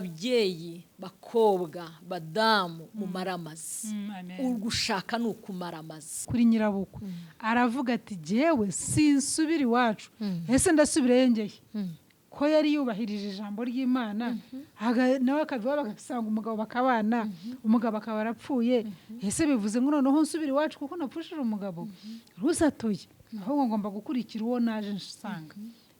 Babyeyi, bakobwa, badamu, mumaramaze. Amen. Ugushaka ni ukumaramaza. Kuri nyirabukwe aravuga ati: "Jyewe sinsubira iwacu, ese ndasubirayo ngeye?" Ko yari yubahirije ijambo ry'Imana, nawe akava iwabo agasanga umugabo bakabana, umugabo akaba arapfuye. Ese bivuze ngo noneho nsubira iwacu kuko napfushije umugabo? Ruzatoye, ahubwo ngomba gukurikira uwo naje nsanga.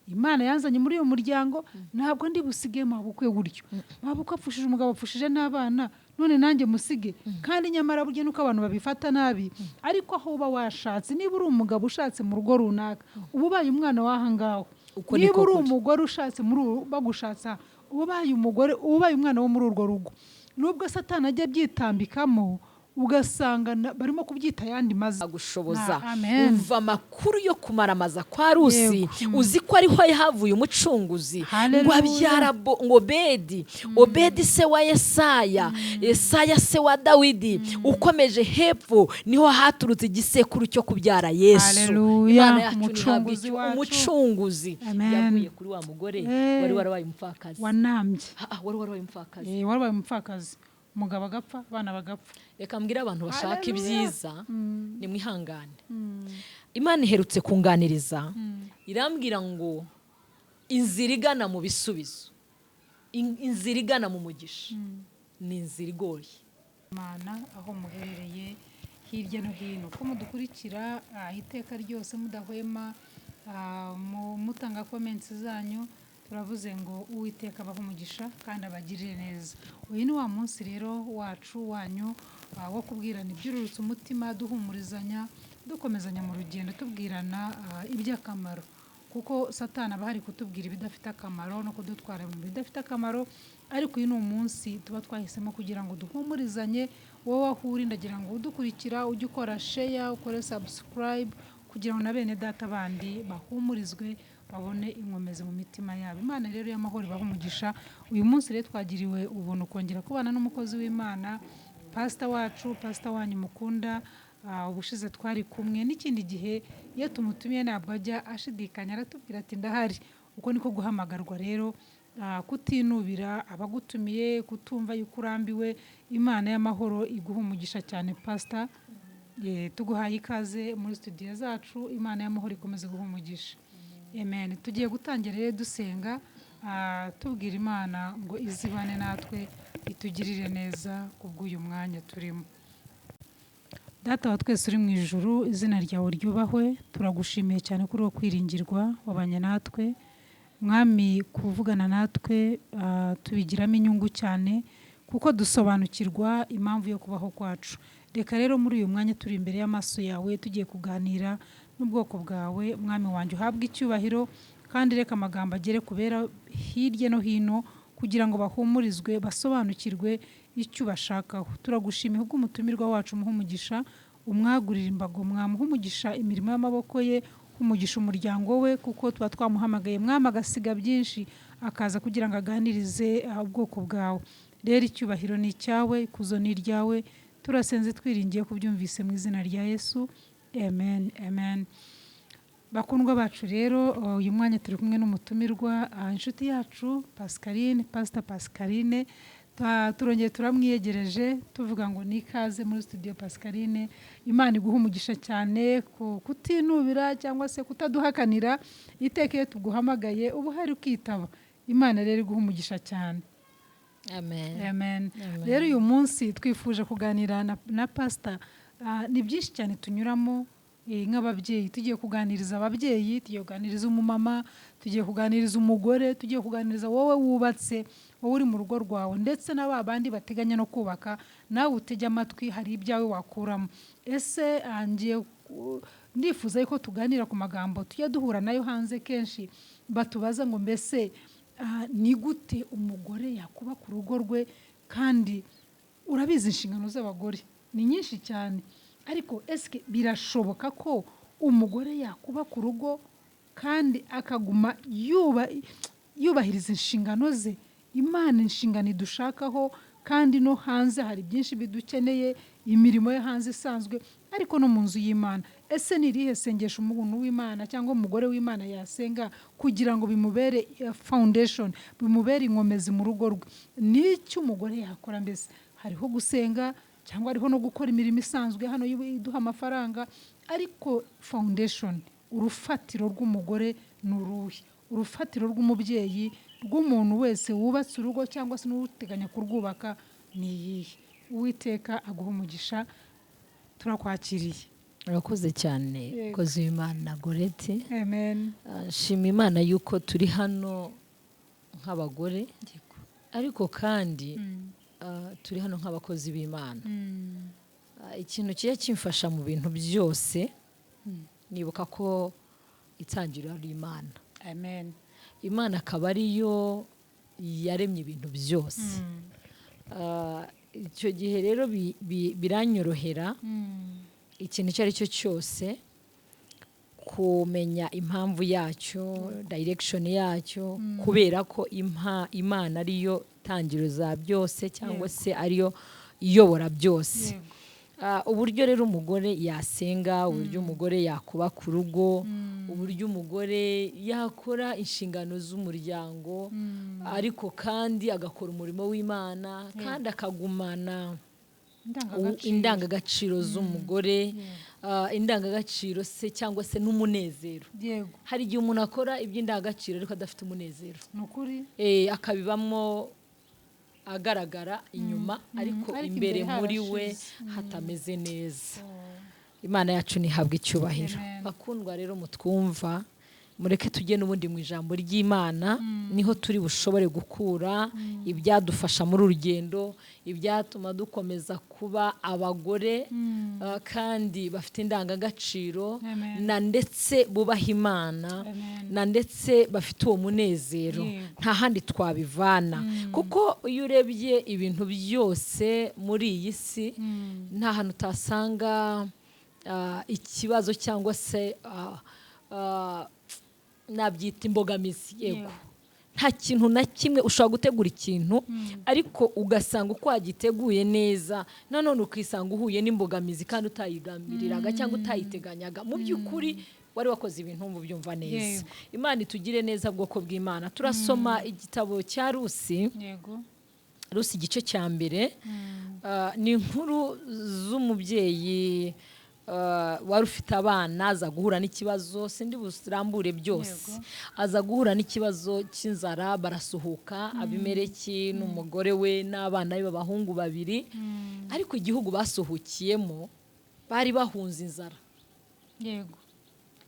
Imana yanzanye muri uyu muryango, ntabwo ndi busige mabukwe gutyo. Mabukwe apfushije umugabo, apfushije n'abana, none nanjye musige? Kandi nyamara burya nuko abantu babifata nabi, ariko aho uba washatse, niba uri umugabo ushatse mu rugo runaka, uba ubaye umwana w'aha ngaho. Uko Niba niko uri kuri. umugore ushatse muri uru, bagushatse aha, uba ubaye umugore, uba ubaye umwana wo muri urwo rugo, nubwo Satani ajya abyitambikamo, ugasanga barimo kubyita ayandi mazina. Gushoboza. Amen. Umva amakuru yo kumaramaza kwa Rusi. Yego. Uzi ko ariho havuye umucunguzi, ngo Haleluya. abyara ngo Obedi, Obedi se wa Yesaya, Yesaya se wa Dawidi. Ukomeje hepfo niho haturutse igisekuru cyo kubyara Yesu. Haleluya. Imana yacu ntihabwa Umucunguzi icyo. wacu. Umucunguzi Amen. yavuye kuri wa mugore wari warabaye umupfakazi. Wanambye. Ah, ah, wari warabaye umupfakazi. Warabaye umupfakazi, umugabo agapfa, abana bagapfa. Reka mbwire abantu bashaka Haleluya. ibyiza, nimwihangane. Imana iherutse kunganiriza, irambwira ngo inzira igana mu bisubizo, inzira igana mu mugisha, ni inzira igoye. Imana, aho muherereye hirya no hino, ko mudukurikira iteka ryose mudahwema, mutanga comments zanyu, turavuze ngo Uwiteka abahe umugisha kandi abagirire neza. Uyu ni wa munsi rero wacu, wanyu, wo kubwirana ibyururutse umutima, duhumurizanya, dukomezanya mu rugendo, tubwirana iby'akamaro, kuko Satani aba ahari kutubwira ibidafite akamaro no kudutwara mu bidafite akamaro. Ariko uyu ni umunsi tuba twahisemo kugira ngo duhumurizanye. Wowe aho uri, ndagira ngo udukurikira ujye ukora share, ukore subscribe, kugira ngo na bene data bandi bahumurizwe, babone inkomezi mu mitima yabo. Imana rero y'amahoro ibahe umugisha. Uyu munsi rero twagiriwe ubuntu kongera kubana n'umukozi w'Imana, pasita wacu, pasita wanyu mukunda. Ubushize twari kumwe, n'ikindi gihe iyo tumutumiye ntabwo ajya ashidikanya, aratubwira ati: "Ndahari." Uko niko guhamagarwa rero, kutinubira abagutumiye, kutumva yuko urambiwe. Imana y'amahoro iguha umugisha cyane, pasita. Tuguhaye ikaze muri studio zacu. Imana y'amahoro ikomeze guha umugisha. Amen. Tugiye gutangira rero dusenga, tubwira Imana ngo izibane natwe, itugirire neza kubw'uyu mwanya turimo. Data wa twese uri mu ijuru, izina ryawe ryubahwe. Turagushimiye cyane kuri uwo kwiringirwa wabanye natwe. Mwami, kuvugana natwe tubigiramo inyungu cyane, kuko dusobanukirwa impamvu yo kubaho kwacu. Reka rero muri uyu mwanya turi imbere y'amaso yawe, tugiye kuganira n'ubwoko bwawe, Mwami wanjye, uhabwe icyubahiro, kandi reka amagambo agere kubera hirya no hino kugira ngo bahumurizwe, basobanukirwe icyo ubashakaho. Turagushimiye ubw'umutumirwa wacu, umuha umugisha, umwagurira imbago, mwamuha umugisha imirimo y'amaboko ye, umugisha umuryango we, kuko tuba twamuhamagaye, Mwami, agasiga byinshi akaza kugira ngo aganirize ubwoko bwawe. Rero icyubahiro ni icyawe, ikuzo ni iryawe. Turasenze twiringiye kubyumvise, mu izina rya Yesu, amen, amen. Bakundwa bacu rero, uyu mwanya turi kumwe n'umutumirwa, inshuti yacu Pascaline, Pastor Pascaline. Turongeye turamwiyegereje, tuvuga ngo ni ikaze muri studio, Pascaline. Imana iguha umugisha cyane kutinubira cyangwa se kutaduhakanira. Iteka iyo tuguhamagaye uba uhari ukitaba. Imana rero iguha umugisha cyane. Amen. Amen. Amen. Rero uyu munsi twifuje kuganira na pasita. Ni byinshi cyane tunyuramo nk'ababyeyi. Tugiye kuganiriza ababyeyi, tugiye kuganiriza umumama, tugiye kuganiriza umugore, tugiye kuganiriza wowe wubatse, wowe uri mu rugo rwawe, ndetse na ba bandi bateganya no kubaka. Nawe utege amatwi, hari ibyawe wakuramo. Ese ngiye ndifuza yuko tuganira ku magambo tujya duhura nayo hanze kenshi, batubaza ngo: "Mbese ni gute umugore yakubaka urugo rwe?" Kandi urabizi, inshingano z'abagore ni nyinshi cyane, ariko ese birashoboka ko umugore yakubaka urugo kandi akaguma yubahiriza inshingano ze, Imana inshingano idushakaho, Kandi no hanze hari byinshi bidukeneye, imirimo yo hanze isanzwe, ariko no mu nzu y'Imana. Ese ni irihe sengesho umuntu w'Imana cyangwa umugore w'Imana yasenga kugira ngo bimubere foundation, bimubere inkomezi mu rugo rwe? N'icyo umugore yakora mbese, hariho gusenga cyangwa hariho no gukora imirimo isanzwe hano iduha amafaranga, ariko foundation, urufatiro rw'umugore ni uruhe? Urufatiro rw'umubyeyi, rw'umuntu wese wubatse urugo cyangwa se n'uteganya kurwubaka ni iyihe? Uwiteka aguha umugisha, turakwakiriye. Urakoze cyane. Yego. Kozi w'Imana Gorete. Amen. Shima Imana yuko turi hano nk'abagore, ariko kandi turi hano nk'abakozi b'Imana. Ikintu kijya kimfasha mu bintu byose, nibuka ko itangiriro ari Imana. Amen. Imana akaba ariyo yaremye ibintu byose. Icyo gihe rero biranyorohera ikintu icyo ari cyo cyose kumenya impamvu yacyo, direction yacyo, kubera ko Imana ariyo tangiriro za byose cyangwa se ariyo iyobora byose. Uburyo rero umugore yasenga, uburyo umugore yakubaka urugo, uburyo umugore yakora inshingano z'umuryango, ariko kandi agakora umurimo w'Imana, kandi akagumana Indangagaciro. Indangagaciro z'umugore, indangagaciro se cyangwa se n'umunezero. Hari igihe umuntu akora iby'indangagaciro ariko adafite umunezero. Ni ukuri. Akabibamo agaragara inyuma, ariko ariko imbere imbere muri we harashize. Hatameze neza. Imana yacu ntihabwe icyubahiro. Amen. Bakundwa rero mutwumva, mureke tujye n'ubundi mu ijambo ry'Imana, niho turi bushobore gukura ibyadufasha muri uru rugendo, ibyatuma dukomeza kuba abagore kandi bafite indangagaciro Amen. na ndetse bubaha Imana Amen. na ndetse bafite uwo munezero. Nta handi twabivana, kuko iyo urebye ibintu byose muri iyi si, nta hantu utasanga ikibazo cyangwa se nabyita imbogamizi. Yego. Nta kintu na kimwe ushobora gutegura ikintu, ariko ugasanga uko wagiteguye neza, nanone ukisanga uhuye n'imbogamizi kandi utayigambiriraga cyangwa utayiteganyaga. Mu by'ukuri wari wakoze ibintu wumva ubyumva neza. Imana itugire neza, bwoko bw'Imana. Turasoma igitabo cya Rusi. Rusi igice cya mbere. Ni inkuru z'umubyeyi wari ufite abana, aza guhura n'ikibazo. Sindi burambure byose. Aza guhura n'ikibazo cy'inzara, barasuhuka, Abimeleki n'umugore we n'abana be b'abahungu babiri. Ariko igihugu basuhukiyemo, bari bahunze inzara.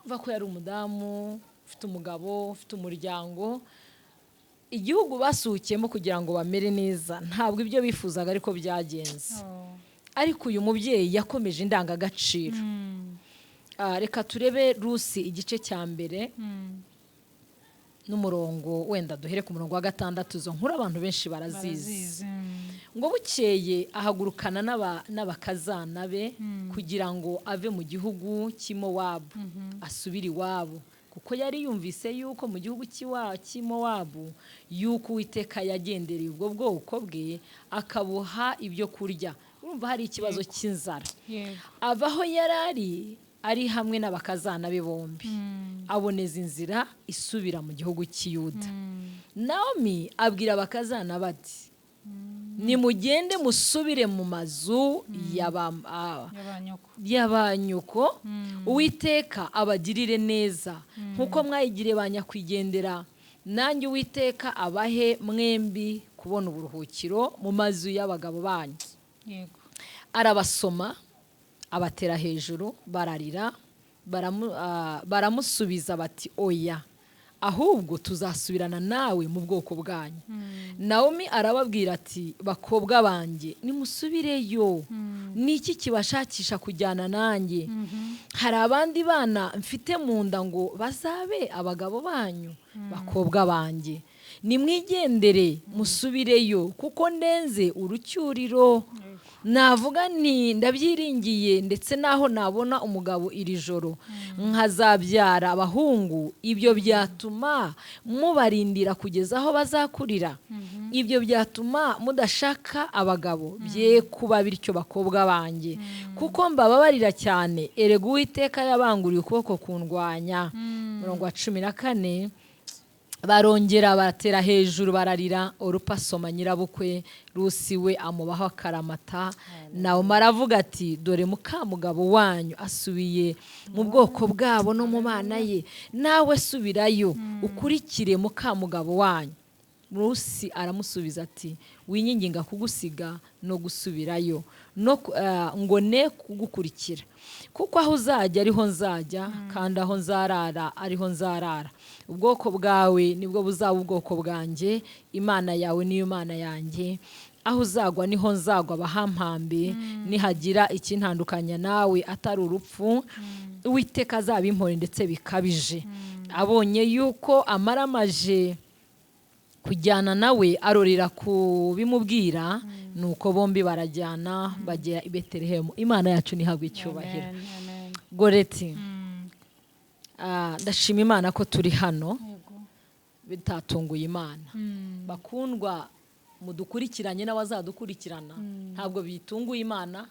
Uva ko yari umudamu ufite umugabo, ufite umuryango, igihugu basuhukiyemo kugira ngo bamere neza, ntabwo ibyo bifuzaga ariko byagenze. Ariko uyu mubyeyi yakomeje indangagaciro. Reka turebe Rusi igice cya mbere n'umurongo, wenda duhere ku murongo wa 6. Izo nkuru abantu benshi barazizi. Barazizi. Ngo bukeye ahagurukana n'abakazana be kugira ngo ave mu gihugu cy'i Mowabu, asubire iwabo, kuko yari yumvise yuko mu gihugu cy'i Mowabu yuko Uwiteka yagendereye ubwo bwoko bwe, akabuha ibyo kurya. Urumva hari ikibazo cy'inzara. Ava aho yari ari hamwe n'abakazana be bombi, aboneza inzira isubira mu gihugu cy'i Yuda. Naomi abwira abakazana bati: "Nimugende musubire mu mazu Y'abanyoko. Y'abanyuko. Uwiteka abagirire neza nk'uko mwayigiriye ba nyakwigendera. Nanjye Uwiteka abahe mwembi kubona uburuhukiro mu mazu y'abagabo banyu." Arabasoma, abatera hejuru, bararira. Baramusubiza bati: "Oya, ahubwo tuzasubirana nawe mu bwoko bwanyu." Naomi arababwira ati: "Bakobwa banjye, nimusubireyo. Ni iki kibashakisha kujyana nanjye? Hari abandi bana mfite mu nda ngo bazabe abagabo banyu? Bakobwa banjye, nimwigendere musubireyo, kuko ndenze urucyuriro." Navuga nti ndabyiringiye, ndetse naho nabona umugabo iri joro nkazabyara abahungu, ibyo byatuma mubarindira kugeza aho bazakurira? Ibyo byatuma mudashaka abagabo? Bye kuba bityo, bakobwa banjye, kuko mbababarira cyane. Erega Uwiteka yabanguriye ukuboko kundwanya. Murongo wa 14, barongera baratera hejuru bararira. Orupa asoma nyirabukwe Rusi, we amubaho akaramata. Nawe aravuga ati: "Dore mukamugabo wanyu asubiye mu bwoko bwabo no mu mana ye. Nawe subirayo ukurikire mukamugabo wanyu." Rusi aramusubiza ati: "Winyinginga kugusiga no gusubirayo no ngo ne kugukurikira, kuko aho uzajya ariho nzajya, kandi aho nzarara ariho nzarara. Ubwoko bwawe nibwo buzaba ubwoko bwanjye, Imana yawe niyo Mana yanjye. Aho uzagwa niho nzagwa, bahampambe, nihagira ikintandukanya nawe atari urupfu, Uwiteka azabimpore ndetse bikabije." Abonye yuko amaramaje kujyana nawe, arorera kubimubwira. Nuko bombi barajyana, bagera i Betelehemu. Imana yacu ntihabwe icyubahiro. Amen, amen. Goreti, ndashima Imana ko turi hano. Bitatunguye Imana. Bakundwa mudukurikiranye n'abazadukurikirana, ntabwo bitunguye Imana,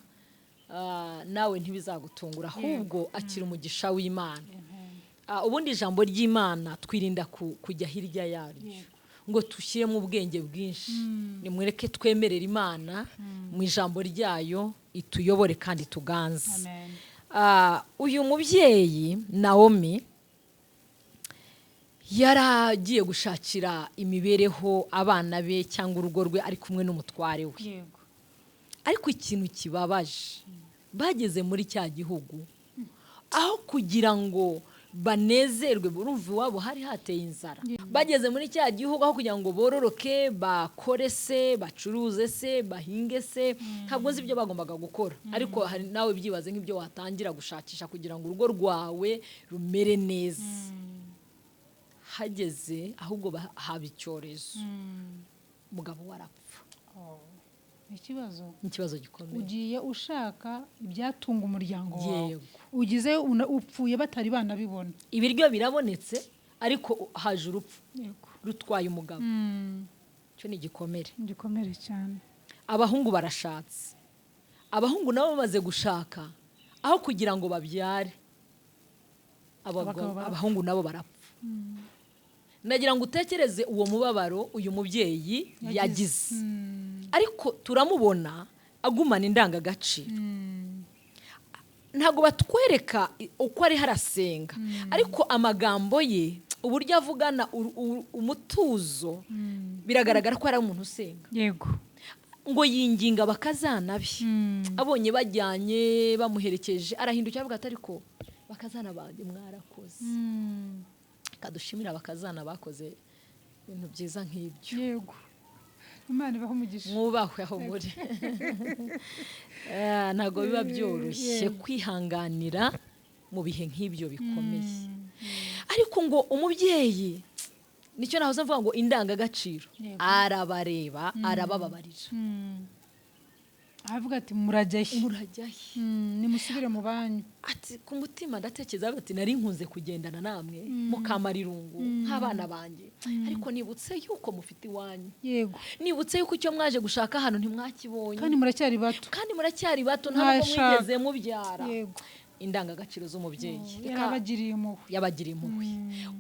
nawe ntibizagutungura, ahubwo akira umugisha w'Imana. Ubundi ijambo ry'Imana twirinda kujya hirya yaryo ngo dushyiremo ubwenge bwinshi. Nimureke twemerere Imana mu ijambo ryayo ituyobore kandi tuganze. Amen. Uyu mubyeyi Naomi yaragiye gushakira imibereho abana be cyangwa urugo rwe, ari kumwe n'umutware we. Ariko ikintu kibabaje, bageze muri cya gihugu, aho kugira ngo banezerwe, urumva iwabo hari hateye inzara, bageze muri cya gihugu, aho kugira ngo bororoke, bakore se, bacuruze se, bahinge se, ntabwo nzi ibyo bagombaga gukora, ariko hari nawe byibaze nk'ibyo watangira gushakisha kugira ngo urugo rwawe rumere neza. Hageze ahubwo haba icyorezo, umugabo we arapfa. Oh, ni ikibazo. Ni ikibazo gikomeye. Ugiye ushaka ibyatunga umuryango wawe, ugize upfuye batari banabibona. Ibiryo birabonetse, ariko haje urupfu rutwaye umugabo. Icyo ni igikomere. Igikomere cyane. Abahungu barashatse, abahungu nabo bamaze gushaka, aho kugira ngo babyare Abagabo barapfa. Abahungu nabo barapfa. Nagira ngo utekereze uwo mubabaro uyu mubyeyi yagize, ariko turamubona agumana indangagaciro. Ntabwo batwereka uko ari harasenga, ariko amagambo ye, uburyo avugana umutuzo, biragaragara ko ari umuntu usenga. Ngo yinginga bakazana be. Abonye bajyanye bamuherekeje, arahindukira avuga ati: "Ariko bakazana banjye, mwarakoze." Kadushimira abakazana bakoze ibintu byiza nk'ibyo. Yego, Imana ibahe umugisha. Mwubahwe aho muri. Ntabwo biba byoroshye kwihanganira mu bihe nk'ibyo bikomeye, ariko ngo umubyeyi, nicyo nahoze mvuga ngo indangagaciro, arabareba, arabababarira. Aravuga ati: "Murajya he?" "Murajya he?" Nimusubire mu banyu. Ati ku mutima ndatekereza ati: "Nari nkunze kugendana namwe mukamara irungu nk'abana banjye, ariko nibutse yuko mufite iwanyu, nibutse yuko icyo mwaje gushaka hano ntimwakibonye." Kandi muracyari bato. Kandi muracyari bato, nta nubwo Mwashaka. mwigeze mubyara. Indangagaciro z'umubyeyi. Yarabagiriye impuhwe. Yabagiriye impuhwe.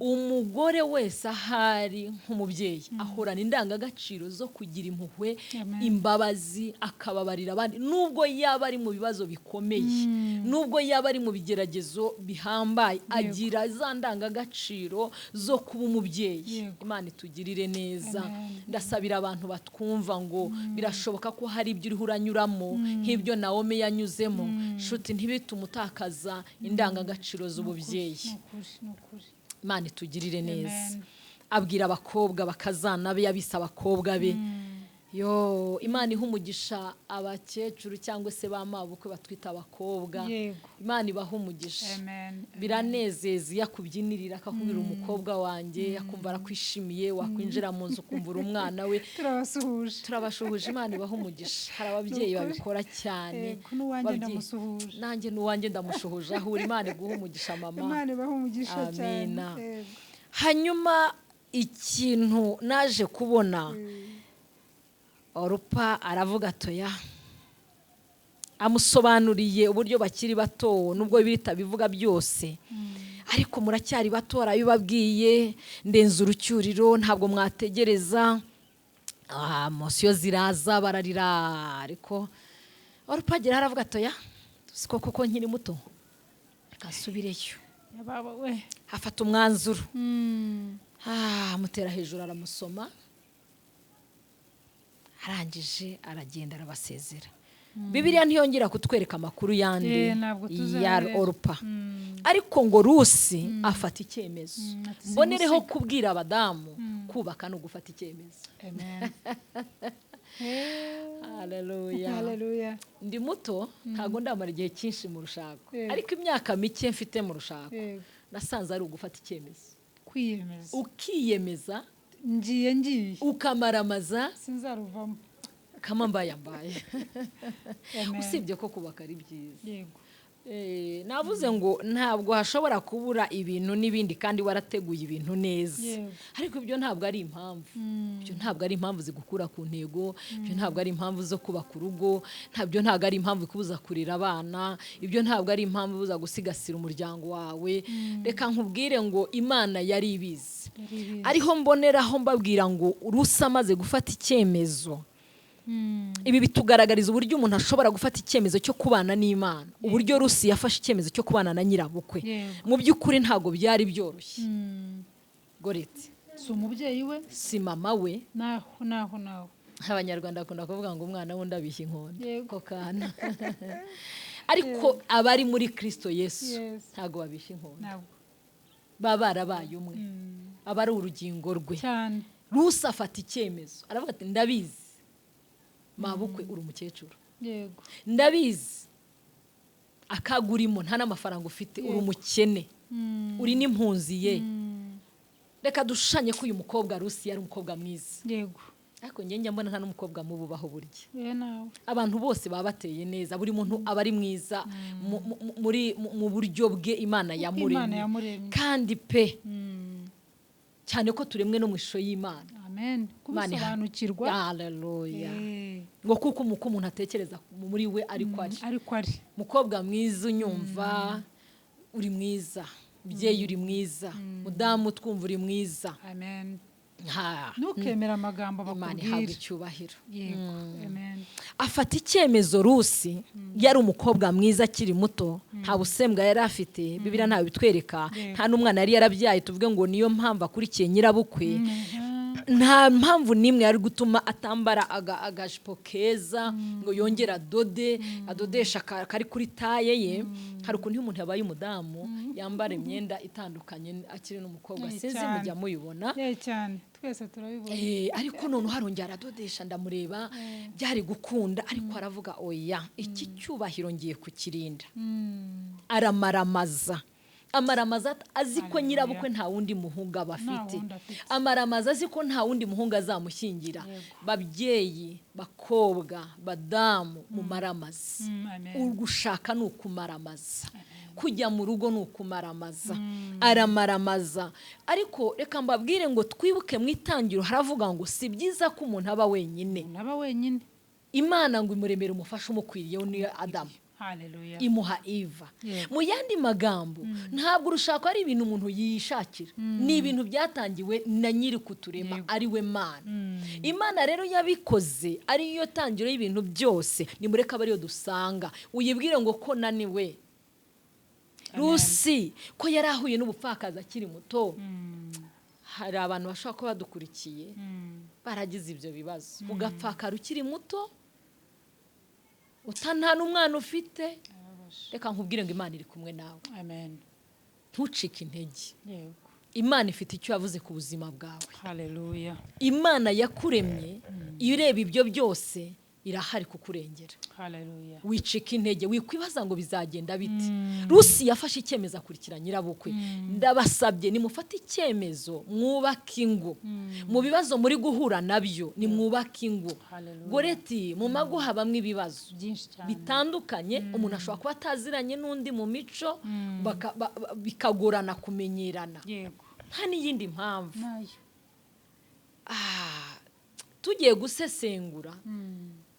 Umugore wese ahari nk'umubyeyi ahorana indangagaciro zo kugira impuhwe, Amen. imbabazi, akababarira abandi, nubwo yaba ari mu bibazo bikomeye, nubwo yaba ari mu bigeragezo bihambaye, agira za ndangagaciro zo kuba umubyeyi. Imana itugirire neza. Amen. Ndasabira abantu batwumva ngo birashoboka ko hari ibyo uriho uranyuramo nk'ibyo Naomi yanyuzemo. Nshuti, ntibitume utakaza indangagaciro z'ububyeyi. Ni ukuri, ni ukuri. Imana itugirire neza. Amen. Abwira abakobwa bakazana be, yabise abakobwa be. Yo, Imana iha umugisha abakecuru cyangwa se ba mabukwe batwita abakobwa. Imana ibaha umugisha. Amen. Biranezeza iyo akubyinirira, akakubwira umukobwa wanjye, akumva arakwishimiye, wakwinjira mu nzu ukumva uri umwana we. Turabasuhuje. Turabashuhuje, Imana ibaha umugisha. Hari ababyeyi Ni ukuri. babikora cyane. Yego, n'uwanjye ndamusuhuje. Nanjye n'uwanjye ndamushuhuje aho uri. Imana iguha umugisha, mama. Imana ibahe umugisha cyane. Amina. Yego. Hanyuma ikintu naje kubona, Orupa aravuga atoya, amusobanuriye uburyo bakiri bato, nubwo bita bivuga byose, ariko muracyari bato, arabibabwiye, ndenze urucyuriro, ntabwo mwategereza. Émotions ziraza, bararira, ariko Orupa agera aravuga atoya, siko koko nkiri muto, reka nsubireyo. Yababa we. Afata umwanzuro. Amutera hejuru, aramusoma, arangije aragenda, arabasezera. Bibiliya ntiyongera kutwereka amakuru yandi Ntabwo ya tuzareba. Orupa, ariko ngo Rusi afata icyemezo. Ati Mbonereho simusiga. kubwira abadamu, kubaka ni ugufata icyemezo. Amen. Haleluya. Haleluya. Ndi muto, ntabwo ndamara igihe cyinshi mu rushako, ariko imyaka mike mfite mu rushako, nasanze ari ugufata icyemezo. Kwiyemeza. Ukiyemeza. Ngiye, ngiye. Ukamaramaza. Sinzaruvamo. Kama mbayambaye. Amen. Usibye ko kubaka ari byiza. Navuze ngo ntabwo hashobora kubura ibintu n'ibindi kandi warateguye ibintu neza, ariko ibyo ntabwo ari impamvu. Ibyo ntabwo ari impamvu zigukura ku ntego. Ibyo ntabwo ari impamvu zo kubaka urugo. Ntabwo ari impamvu ikubuza kurera abana. Ibyo ntabwo ari impamvu ibuza gusigasira umuryango wawe. Reka nkubwire ngo Imana yari ibizi. Yari ibizi. Ariho mboneraho mbabwira ngo Rusi amaze gufata icyemezo, ibi bitugaragariza uburyo umuntu ashobora gufata icyemezo cyo kubana n'Imana, uburyo Rusi yafashe icyemezo cyo kubana na nyirabukwe. Mu by'ukuri ntabwo byari byoroshye, Goreti. Si umubyeyi we. Si mama we. Naho naho naho. Abanyarwanda bakunda kuvuga ngo umwana wundi abishya inkonda. Ko kana, ariko abari muri Kirisito Yesu ntabwo babishya inkonda. Ntabwo. Baba barabaye umwe, aba ari urugingo rwe. Rusi afata icyemezo, aravuga ati: "Ndabizi mabukwe, uri umukecuru. Ndabizi akaga urimo, nta n'amafaranga ufite, uri umukene, uri n'impunzi ye." Reka dushushanye ko uyu mukobwa Rusi yari umukobwa mwiza. Ariko njye njya mbona nta n'umukobwa mubi ubaho burya. Ye nawe. Abantu bose baba bateye neza, buri muntu aba ari mwiza mu buryo bwe Imana Uko Imana yamuremye. yamuremye. Kandi pe, cyane ko turemwe no mu ishusho y'Imana. Amen. Imana Kubisobanukirwa. Haleluya. Ngo kuko uko umuntu atekereza muri we ariko ari. Ariko ari. Mukobwa mwiza unyumva, uri mwiza. Mubyeyi, uri mwiza. Mudamu twumva, uri mwiza. Amen. Ha Ntukemere amagambo Imana ihabwa bakubwira. icyubahiro. Yego, amen. Afata icyemezo. Rusi yari umukobwa mwiza akiri muto, nta busembwa yari afite, Bibiliya ntawe bitwereka. Nta n'umwana yari yarabyaye tuvuge ngo niyo mpamvu akurikiye nyirabukwe. Nta mpamvu n'imwe yari gutuma atambara agajipo keza ngo yongere adode, adodesha kari kuri taille ye. Hari ukuntu iyo umuntu yabaye umudamu yambara imyenda itandukanye akiri n'umukobwa. Sinzi mujya muyibona. Cyane, twese turabibona. Ariko noneho harongera aradodesha, ndamureba, byari gukunda, ariko aravuga: "Oya, iki cyubahiro ngiye kukirinda." Aramaramaza, amaramaza azi ko nyirabukwe nta wundi muhungu aba afite. Wundi afite. Amaramaza azi ko nta wundi muhungu azamushyingira. Babyeyi, bakobwa, badamu, mumaramaza. Amen. Ugushaka ni ukumaramaza, kujya mu rugo ni ukumaramaza. Aramaramaza, ariko reka mbabwire ngo twibuke mu Itangiro haravuga ngo si byiza ko umuntu aba wenyine. Umuntu aba wenyine. Imana ngo imuremere umufasha umukwiriye, niyo Adamu. Haleluya. Imuha Eva. Mu yandi magambo, ntabwo urushako ari ibintu umuntu yishakira, ni ibintu byatangiwe na nyiri kuturema, ari we Mana. Imana rero yabikoze ariyo tangiro y'ibintu byose, nimureke abe ariyo dusanga. Uyibwire ngo ko naniwe. Rusi ko yari ahuye n'ubupfakazi akiri muto, hari abantu bashobora kuba badukurikiye baragize ibyo bibazo, ugapfakara ukiri muto, nta n'umwana ufite. Reka nkubwire ngo Imana iri kumwe nawe. Amen. Ntucike intege. Imana ifite icyo yavuze ku buzima bwawe. Haleluya. Imana yakuremye, iyo ureba ibyo byose, irahari kukurengera. Haleluya. Wicika intege, wikwibaza ngo bizagenda bite. Rusi yafashe icyemezo, akurikira nyirabukwe. Ndabasabye, nimufate icyemezo, mwubake ingo. Mu bibazo muri guhura nabyo, nimwubake ingo. Haleluya. Goreti, mu mago habamo ibibazo byinshi cyane bitandukanye. Umuntu ashobora kuba ataziranye n'undi mu mico, bikagorana kumenyerana. Nta n'iyindi mpamvu. Nayo. Tugiye gusesengura,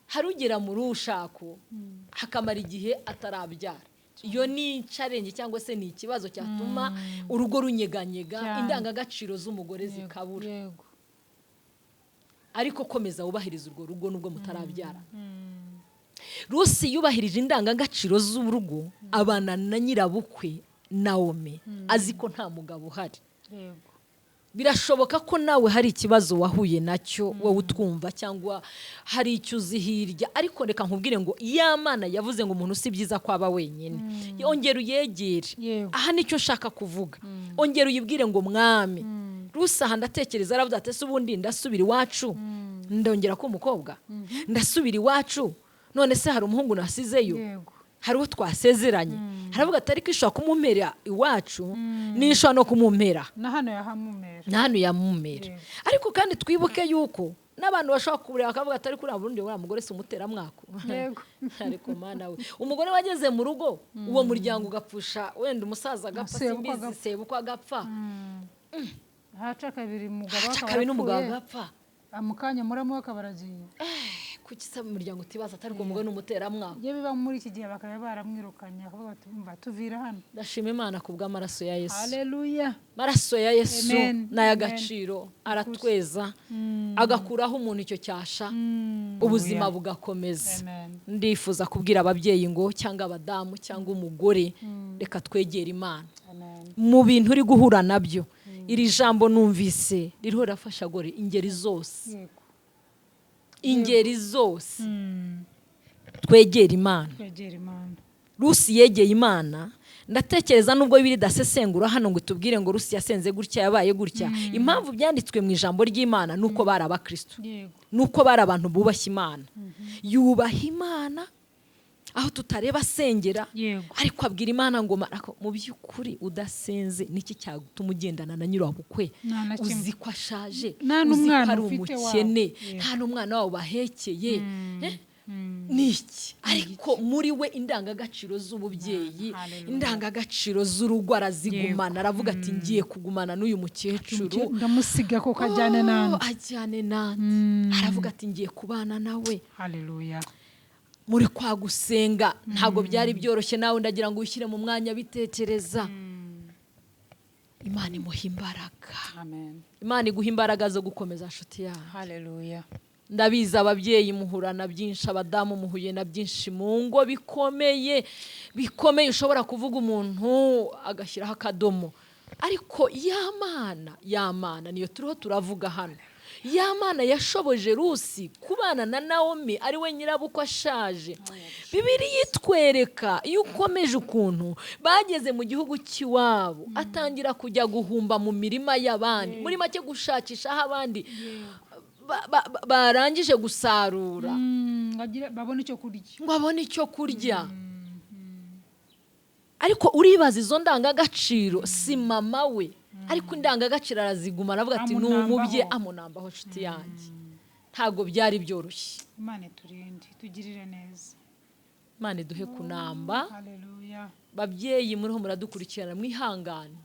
hari ugera mu rushako hakamara igihe atarabyara. Iyo ni challenge cyangwa se ni ikibazo cyatuma urugo runyeganyega, indangagaciro z'umugore zikabura. Ariko komeza wubahirize urwo rugo nubwo mutarabyara. Rusi yubahirije indangagaciro z'urugo, abana na nyirabukwe Nawomi, azi ko nta mugabo uhari. Birashoboka ko nawe hari ikibazo wahuye nacyo, wowe utwumva, cyangwa hari icyo uzi hirya. Ariko reka nkubwire ngo ya Mana yavuze ngo umuntu si byiza ko aba wenyine, ongera uyegere. Aha nicyo nshaka kuvuga. Ongera uyibwire ngo: "Mwami." Rusi aha ndatekereza aravuze ati: "Ese ubundi ndasubira iwacu, ndongera ko umukobwa, ndasubira iwacu? None se hari umuhungu nasizeyo?" Hari uwo twasezeranye? Haravuga ati: "Ariko ishobora kumumpera iwacu, n'ishobora no kumumpera na hano yahamumera." Na hano yamumera. Ariko kandi twibuke yuko n'abantu bashobora kureba bakavuga ati: "Ariko uriya bundi uriya mugore si umuteramwako?" Ariko Mana we, umugore wageze mu rugo, uwo muryango ugapfusha, wenda umusaza agapfa, Sebukwe simbizi, agapfa. sebukwe agapfa. Haca kabiri umugabo haca akaba kabiri n'umugabo arapfuye. agapfa. Mu kanya muramu we akaba aragiye. Kuki se umuryango utibaza atari uwo mugore ni umuteramwako? Iyo biba muri iki gihe bakaba baramwirukanye, bakavuga bati: "Umva, tuvira hano." Ndashima Imana ku bw'amaraso ya Yesu. Haleluya. Amaraso ya Yesu Amen. ni ay'agaciro, aratweza, agakuraho umuntu icyo cyasha, ubuzima bugakomeza. Amen. Ndifuza kubwira ababyeyi ngo, cyangwa abadamu, cyangwa umugore, reka twegere Imana. Amen. Mu bintu uri guhura nabyo, iri jambo numvise ririho rirafasha gore ingeri zose. Ingeri zose, twegere Imana. Twegera Imana. Rusi yegeye Imana. Ndatekereza nubwo Bibiri idasesengura hano ngo itubwire ngo Rusi yasenze gutya, yabaye gutya, impamvu byanditswe mu ijambo ry'Imana ni uko bari abakristo, ni uko bari abantu bubashye Imana. Yubaha Imana aho tutareba asengera, ariko abwira Imana ngo: "Ariko mu by'ukuri udasenze, niki cyatuma ugendana na nyirabukwe?" Nta na kimwe. Uzi ko ashaje, Nta uzi ko n'umwana ari ufite wawe. umukene, nta n'umwana wabo bahekeye. Ni iki? Ariko muri we indangagaciro z'ububyeyi, Hallelujah. indangagaciro z'urugo arazigumana. Aravuga ati: "Ngiye kugumana n'uyu mukecuru." Ndamusiga ko kajyane Oh, n'andi. Ajyane nandi. Aravuga ati: "Ngiye kubana nawe." Haleluya. Muri kwa gusenga ntabwo byari byoroshye. Nawe ndagira ngo wishyire mu mwanya, bitekereza, Imana imuha imbaraga. Amen. Imana iguha imbaraga zo gukomeza, nshuti yawe. Haleluya. Ndabizi, ababyeyi muhura na byinshi, abadamu muhuye na byinshi mu ngo bikomeye bikomeye, ushobora kuvuga umuntu agashyiraho akadomo. Ariko ya Mana, ya Mana niyo turiho turavuga hano, ya Mana yashoboje Rusi kubana na Nawomi ari we nyirabukwe ashaje. Bibiri yitwereka iyo ukomeje ukuntu bageze mu gihugu cy'iwabo, atangira kujya guhumba mu mirima y'abandi, muri make gushakisha aho abandi barangije gusarura, Ngo babone icyo kurya. ngo abone icyo kurya. Ariko uribaza izo ndangagaciro, si mama we, ariko indangagaciro araziguma, aravuga ati ni Amunambaho. umubye amunambaho. Nshuti yanjye, ntabwo byari byoroshye. Imana iturinde, itugirire neza. Imana iduhe kunamba. Haleluya. Babyeyi muriho muradukurikirana, mwihangane,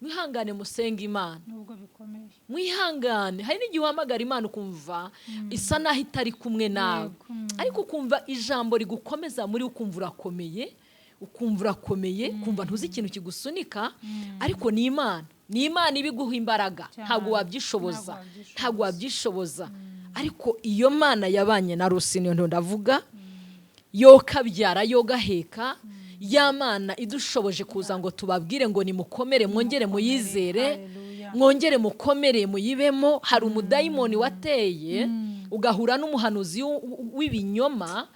mwihangane, musenge Imana. Nubwo bikomeye. Mwihangane. Hari n'igihe uhamagara Imana ukumva isa naho itari kumwe nawe, ariko ukumva ijambo rigukomeza muri, ukumva urakomeye, ukumva urakomeye, ukumva ntuzi ikintu kigusunika, ariko ni Imana, ni Imana ibiguha imbaraga. Ntabwo wabyishoboza. Ntabwo wabyishoboza. Ntabwo wabyishoboza. Ariko iyo Mana yabanye na Rusi, niyo ndavuga, yokabyara, yogaheka, ya Mana idushoboje kuza ngo tubabwire ngo nimukomere, mwongere muyizere. Haleluya. Mwongere mukomere, muyibemo. Hari umudayimoni wateye, ugahura n'umuhanuzi w'ibinyoma,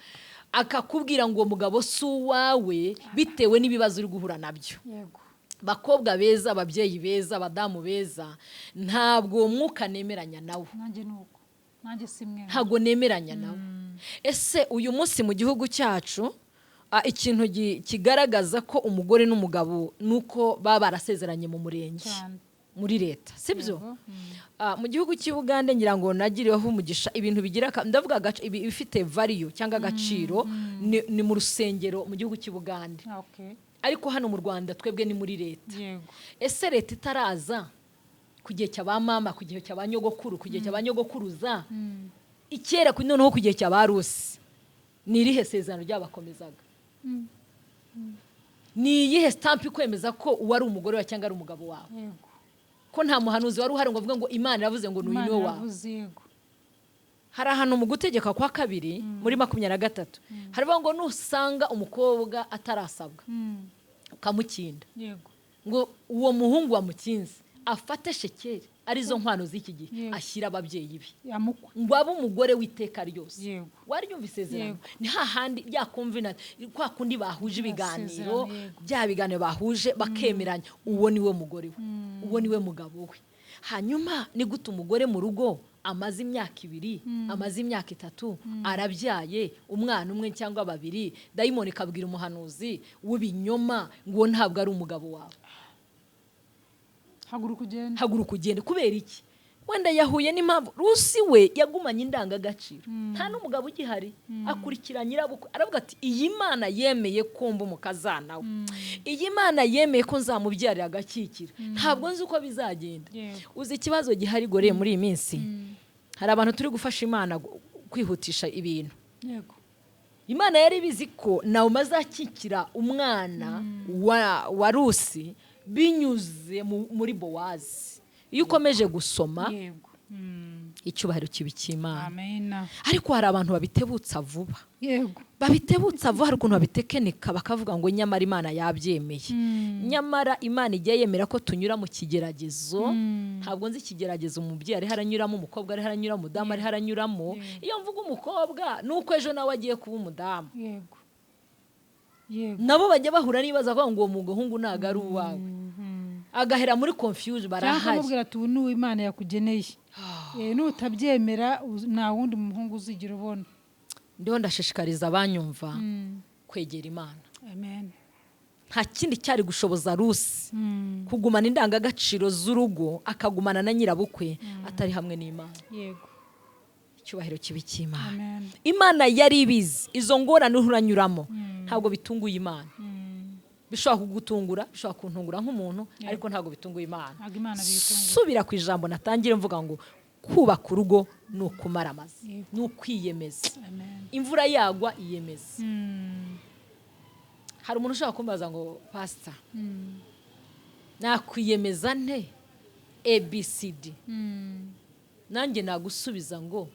akakubwira ngo uwo mugabo si uwawe, bitewe n'ibibazo uri guhura nabyo. Bakobwa beza, ababyeyi beza, abadamu beza, ntabwo uwo mwuka nemeranya nawo. Nanjye ni uko, nanjye si mwe. Ntabwo nemeranya nawe. Ese uyu munsi mu gihugu cyacu, ikintu kigaragaza ko umugore n'umugabo ni uko baba barasezeranye mu murenge, muri leta, sibyo? Yego. Mu gihugu cy'i Bugande, ngira ngo nagiriweho umugisha, ibintu bigira ndavuga ibifite value cyangwa agaciro ni mu rusengero mu gihugu cy'i Bugande. Ariko hano mu Rwanda twebwe ni muri leta. Ese leta itaraza, ku gihe cya ba mama, ku gihe cya ba nyogokuru, ku gihe cya ba nyogokuruza, ikera, noneho ku gihe cya ba Rusi, ni irihe sezerano ryabakomezaga? Ni iyihe stamp ikwemeza ko uwo ari umugore wawe cyangwa ari umugabo wawe? Ko nta muhanuzi wari uhari ngo avuge ngo Imana iravuze ngo n'uyu Imana niwe wawe. iravuze, yego. Hari ahantu mu Gutegeka kwa Kabiri muri 23 haravuga ngo nusanga umukobwa atarasabwa, ukamukinda, ngo uwo muhungu wamukinze afate shekeri, arizo nkwano z'iki gihe, ashyira ababyeyi be, yamukwe, ngo abe umugore w'iteka ryose. Waryumva isezerano? Ni hahandi rya covenant, kwa kundi bahuje ibiganiro, Isezerano, yego. bya biganiro bahuje bakemeranya, uwo ni we mugore we, uwo ni we mugabo we. Hanyuma ni gute umugore mu rugo amaze imyaka 2, amaze imyaka 3, arabyaye umwana umwe cyangwa babiri, dayimoni ikabwira umuhanuzi w'ibinyoma ngo uwo ntabwo ari umugabo wawe? Haguruka ugende. Haguruka ugende. Kubera iki? Wenda yahuye n'impamvu. Rusi we yagumanye indangagaciro, nta n'umugabo ugihari, akurikira nyirabukwe, aravuga ati: "Iyi Mana yemeye ko mba umukazana we, iyi Mana yemeye ko nzamubyarira agakikira, ntabwo nzi uko bizagenda." Uzi ikibazo gihari gore muri iyi minsi? Hari abantu turi gufasha Imana kwihutisha ibintu. Imana yari ibizi ko Nawomi azakikira umwana wa Rusi binyuze muri Bowazi. Iyo ukomeje gusoma, icyubahiro kiba icy'Imana. Amena. Ariko hari abantu babitebutsa vuba. Babitebutsa vuba, hari ukuntu babitekenika bakavuga ngo nyamara Imana yabyemeye. Nyamara Imana ijya yemera ko tunyura mu kigeragezo. Ntabwo nzi ikigeragezo umubyeyi ariho aranyuramo, umukobwa ariho aranyuramo, umudamu ariho aranyuramo. Iyo mvuga umukobwa, ni uko ejo nawe agiye kuba umudamu. yego yego Nabo bajya bahura n'ibibazo, bavuga ngo uwo muhungu ntabwo ari uwawe, agahera muri confuse. Cyangwa Barahari. akamubwira ati: "Ubu ni uwo Imana yakugeneye. Nutabyemera nta wundi muhungu uzigira ubona." Ndiho ndashishikariza abanyumva kwegera Imana. Amen. Nta kindi cyari gushoboza Rusi kugumana indangagaciro z'urugo, akagumana na nyirabukwe, atari hamwe n'Imana. Icyubahiro kibe icy'Imana. Amen. Imana yari ibizi izo ngorane uranyuramo. Ntabwo bitunguye Imana. Bishobora kugutungura, bishobora kuntungura nk'umuntu, ariko ntabwo bitunguye Imana. Ntabwo Imana biyitungura. Subira ku ijambo natangire mvuga ngo kubaka urugo ni ukumara amazi, ni ukwiyemeza. Amen. Imvura yagwa, iyemeza. Hari umuntu ushobora kumbaza ngo: "Pasita, nakwiyemeza nte ABCD?" Nanjye nagusubiza ngo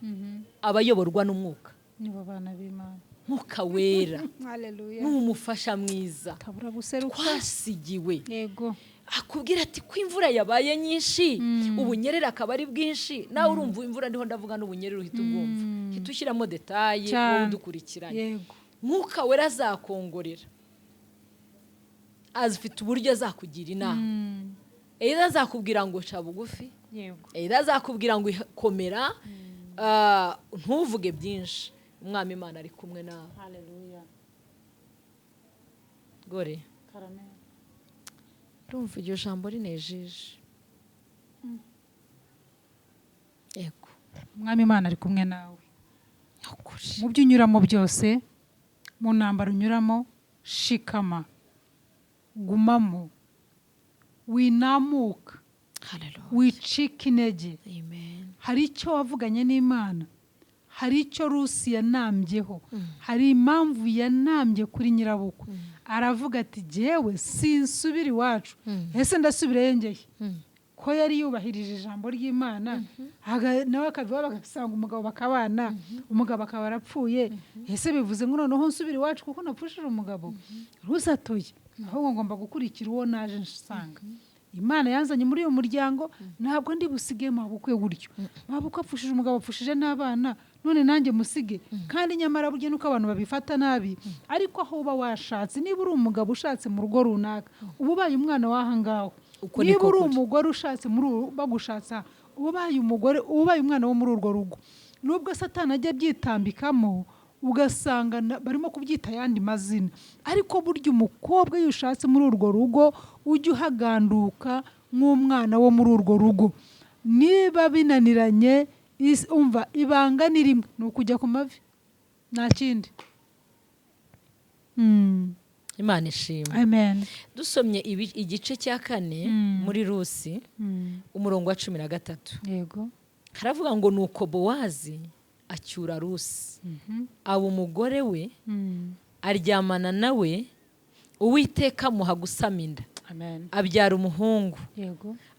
abayoborwa n'umwuka, nibo bana b'Imana. Mwuka Wera Haleluya. ni umufasha mwiza Tabura guseruka. twasigiwe. Akubwira ati ko imvura yabaye nyinshi, ubunyerere akaba ari bwinshi. Nawe urumva imvura ndiho ndavuga n'ubunyerere, uhita ubwumva, uhita ushyiramo détails. Wowe udukurikiranye, Mwuka Wera azakongorera, azifite uburyo azakugira inama. Either azakubwira ngo ca bugufi, either azakubwira ngo komera, ntuvuge byinshi, Umwami Imana ari kumwe nawe. Haleluya. Gore. Karame. Urumva iryo jambo rinejeje? Yego. Umwami Imana ari kumwe nawe Ukuri. mu byo unyuramo byose, mu ntambaro unyuramo. Shikama, gumamo, winamuka, Hallelujah. wicika intege. Amen. Hari icyo wavuganye n'Imana, hari icyo Rusi yanambyeho, hari impamvu yanambye kuri nyirabukwe, aravuga ati: "Jyewe sinsubira iwacu, ese ndasubirayo ngeye?" Ko yari yubahirije ijambo ry'Imana, nawe akava iwabo bagasanga umugabo bakabana, umugabo akaba arapfuye. Ese bivuze ngo noneho nsubira iwacu kuko napfushije umugabo? Rusi atoye, ahubwo ngomba gukurikira uwo naje nsanga. Imana yanzanye muri uyu muryango, ntabwo ndi busige mabukwe gutyo. Mabukwe apfushije umugabo, apfushije n'abana. None nanjye musige? Kandi nyamara burya nuko abantu babifata nabi, ariko aho uba washatse, niba uri umugabo ushatse mu rugo runaka, uba ubaye umwana w'aha ngaho. Uko Niba niko uri kuri. umugore ushatse muri uru, bagushatse aha, uba ubaye umugore, uba ubaye umwana wo muri urwo rugo, nubwo Satani ajya abyitambikamo, ugasanga barimo kubyita ayandi mazina. Ariko burya umukobwa iyo ushatse muri urwo rugo, ujye uhaganduka nk'umwana wo muri urwo rugo. Niba binaniranye, umva, ibanga ni rimwe, ni ukujya ku mavi, nta kindi. Imana ishimwe. Amen. Dusomye igice cya 4 muri Rusi, umurongo wa 13, haravuga ngo: "Nuko Bowazi acyura Rusi, aba umugore we, aryamana nawe, Uwiteka amuha gusama inda, Amen. abyara umuhungu.